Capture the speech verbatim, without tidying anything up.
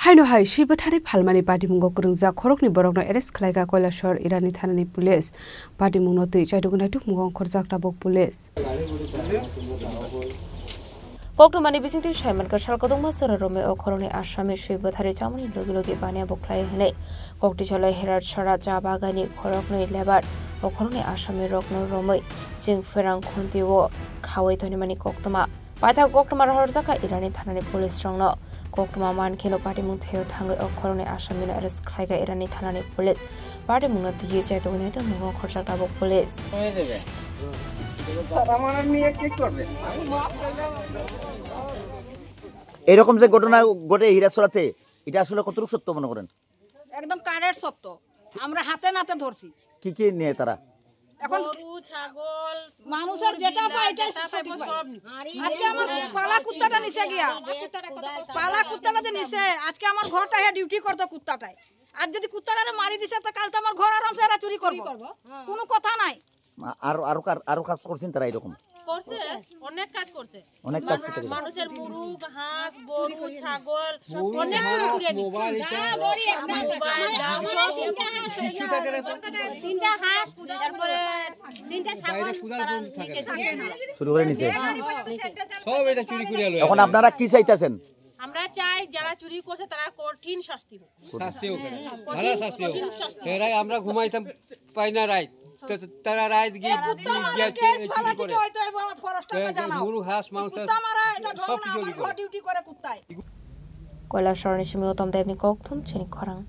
Haino hai swi bwtharwi phalmani patimungo kwrwngjak khoroknwi borokno arrest khlaikha Koilashahar Irani thanani police. Patimungno twi chaitugwi naitukmungo ongkhorjak tabuk police. Koktwmani bisingtwi saimankha, sal kwdwkma jora romwi o khoroknwi asami swi bwtharwi chamani logi logi baniya bo khlai hwnwi. Koktisalai Herat Sora cha bagani khoroknwi lebar o khoroknwi asami rokno romwi chwng pherang khunti o khawi tonimani koktwma. Paithak koktwma rohorjak kha Irani thanani police rokno. Koktwma mankheno patimung thaio thangwi o khoroknwi asami no arrest khlaikha Irani thanani police. Patimungno twiwi chaitugwi naitukmungo khorjak tabuk police. Sir, আমার আর নিয়ে কি করবে? এরকম যে ঘটনা ঘটে হীরাছড়াতে, এটা আসলে কতটুকু সত্য মনে করেন? একদম কারেক্ট সত্য। আমরা হাতে নাতে ধরছি। কি কি নিয়ে তারা? এখন গরু, ছাগল, মানুষের যেটা পায়, এটাই সঠিক পায়। আজকে আমার পালা কুত্তাটা নিছে গিয়া। পালা কুত্তাটা যে নিছে, আজকে আমার ঘরটা হে ডিউটি করতো কুত্তাটায়। আর যদি কুত্তাটারে মারি দিছে, তো কাল তো আমার ঘর আরামসে এরা চুরি করবো। কোনো কথা নাই। আ-, আরো, আরো কার-, আরো কাজ করছেন তারা এরকম? করছে, অনেক কাজ করছে। অনেক কাজ করতে গেছে। মানুষের মুরগ, হাঁস, গরু, ছাগল, অনেক চুরি করে নিছে। মোবাইল, এটা মোবাইল, দাম সব তিনটা হাঁস, তারপরে তিনটা ছাগল, তারা নিচে থাকে। শুরু করে নিছে। সব এটা চুরি করে আলো। এখন আপনারা কি চাইতেছেন? আমরা চাই যারা চুরি করছে তারা কঠিন শাস্তি হোক। শাস্তি হোক, ভালো শাস্তি হোক। এরাই আমরা ঘুমাইতাম পাই না রাইত। তো তারা রাইত গিয়ে, এই কুত্তা গিয়ে মারা গিয়ে কেস চুরি ফালাটিকে করে। হয়তো এই বড় ফরেস্টারকে জানাও। গরু, হাঁস, মাংস কুত্তা মারা এটা সব ঢং না, কিছু আমার চুরি করে। ঘর ডিউটি করে কুত্তায়। Koilashahar ni simi Uttam Debni kokthum chini khorang.